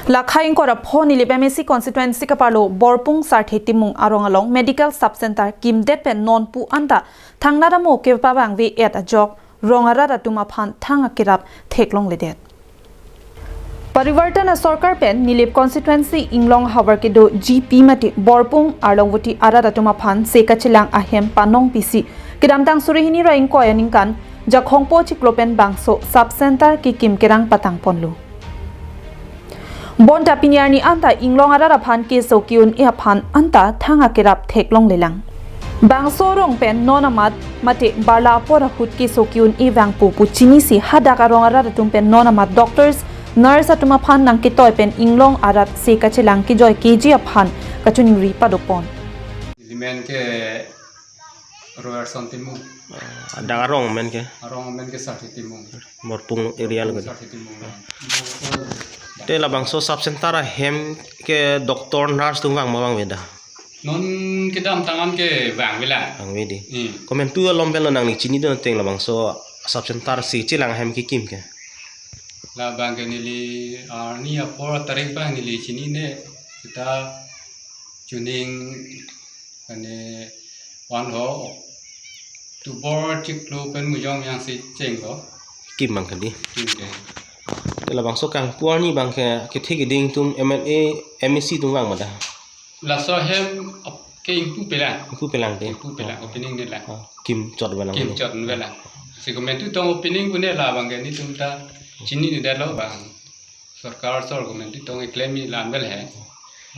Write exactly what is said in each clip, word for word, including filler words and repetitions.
Lakhai ingkoi ra pho Nilip M A C constituency kaparlo Borpung Sarthe Timung arong along medical sub center kimdet pen non pu anta thangnat amo kepavangve-et ajok rong arat atum aphan thang akerap theklongledet. Parivartan asorkar pen Nilip constituency inglong havar kedo G P mate Borpung Arlongvoti arat atum aphan se kachelang ahem panong pisi kedamtang suri hini ra ingkoi aningkan Jakhongpo chiklo pen bangso sub center kekim kerang patang ponlo. Bonta pini arni anta inglong arat aphan keso ke-un-e aphan anta thang akerap theklonglelang. Bangso rong pen non amat mate barla apor ahut keso ke-un-e vangpo pu chinisi hadak arong arat atum pen non amat doctors, nurse atum aphan nangketoi pen inglong arat se kachelang kejoi keji aphan kachiningri padopon. Ilimen ke Royerson Timung. Ah, adang arong amen ke? Arong amen ke Sarthe Timung. Borpung area lo. Sarthe Timung. Te labangso sub center ahem ke doctor nurse atum vang ma vangve da? Non kedamtang an ke vangvelang. Vangve di. Hmm. Komantu alom pen lo nangli chinidun ateng labangso sub center se chelang ahem kekim ke? Labang ke neli arni apor tarik abang neli chinine, kita chuning kane wan ho October chiklo pen mujong yang si chenglo. Kim abang ke di. Kim ke. Te labangso kangpu arni abang ke kethe keding atum M L A, M A C atum vang ma da? Laso ahem ap-, ke ingpupelang. Ingpupelang te. Ingpupelang, opening nelang. Ah, kimchot avelang. Kimchot avelang. Si komantu tong opening pune labang ke nelitum ta chininedetlo bang. Sorkar sor komantu tong keklem-i la-an vel he.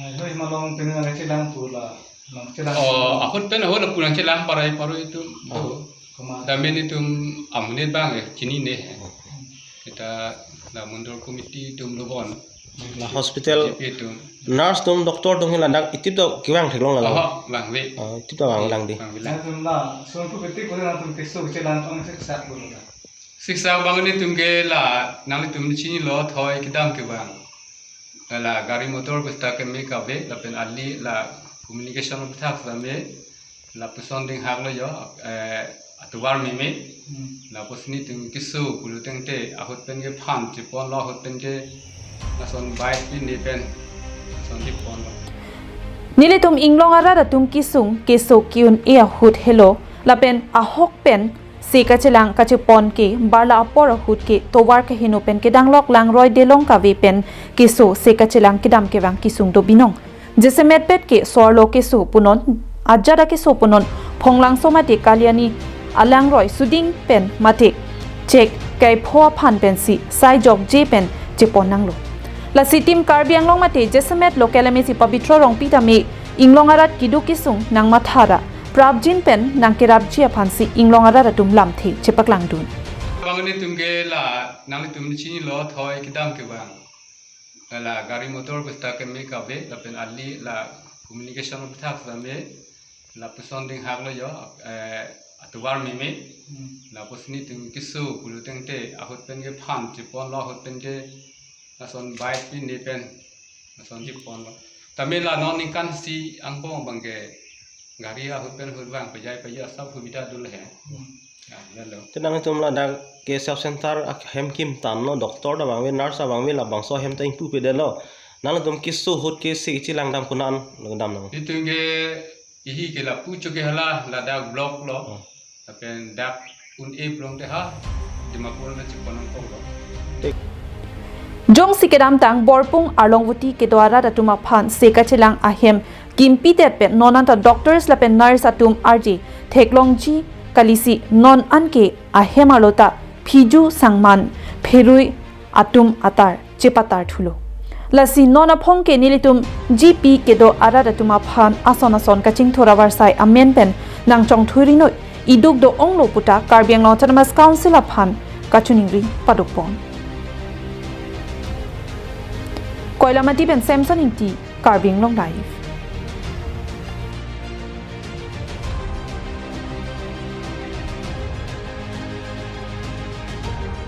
Hai, hoi malong penang chelang pu la, long chelang. Oh, ahut pen ahut lapu nangchelang parai paroi atum. Ah. To. Koma. Dame nelitum amonit abang, eh, chinine he. Kita la mondol committee atum lo bon. La hospital G P atum. Nurse atum, doctor atum ke ladak itip do kevang theklong la. Oh, vangve. Ah, itip do vanglang di. Vangvelang. Nangtum la, son pu ketik pu nangtum keso chelang tong siksak lo la. Siksak abang nelitum ke la, nanglitum chinilo thoi kedam ke abang. La gari motor bista keme kave, lapen ali la communication bithak same, lapuson dinghak lo jo, eh, atovar meme, Hmm. lapuson nelitum keso pulo tangte, ahut pen kephan cheponlo, ahut pen ke, lason bike pin de pen, lason cheponlo. Nelitum inglong arat atum kesung, keso ke-un-e ahut helo, lapen ahok pen, se kachelang kachepon ke barla apor ahut ke tovar kaheno pen kedanglok langroi delong kave pen keso se kachelang kedam kevang kesung do binong. Jasemet pet ke so-arlo keso punon, ajat akeso punon, Phonglangso mate Kalyani alangroi suding pen mate chek kaipho aphan pensi sai jokje pen chepon nanglo. Lasi Team Karbi Anglong mate jasemet local M A C Pabitra Rongpi tame inglong arat keduk kesung nangmatha ra prapjin pen nangkerapji aphansi inglong arat atum lamthe chepaklangdun. Abang nelitum ke la, nanglitum chinilo thoi kedam ke abang. La gari motor bista keme kave, lapen ali la communication bithak same, lapuson dinghak lo jo, eh, atovar meme, Hmm. lapuson nelitum keso pulo tangte, ahut pen kephan cheponlo, ahut pen ke, lason bike pin de pen, lason cheponlo. Tame la non ningkan isi angbong abang ke gari ahut pen ahut vang pejai pejai asap hubida dul he. Hmm. Ya, lalo. Te nangtum ladak ke sub center ahem kim tanglo, doctor ta vangve, nurse ta vangve, labangso ahem ta ingpupedetlo. Nangtum keso ahut ke se chelang dam konat lo dam nang? Nelitum ke ihi ke lapu choke hala ladak block lo. Oh. Lapen dak un-e plong te ha, Dimapur na chipon nangkok lo. Jongsi kedamtang Borpung Arlongvoti kedo arat atum aphan se kachelang ahem kimpidet pen non anta doctors lapen nurse atum arje theklongji kalisi non anke ahem arlo ta phiju sangman pherui atum atar chepatar thulo. Lasi non aphong ke nelitum G P kedo arat atum aphan ason ason kachingthur avarsai amen pen nangchongthui rinoi, iduk do-onglo puta Karbi Anglong Autonomous Council aphan kachiningri padopon. Koilamati pen Samson Ingti, Karbi Anglong Live.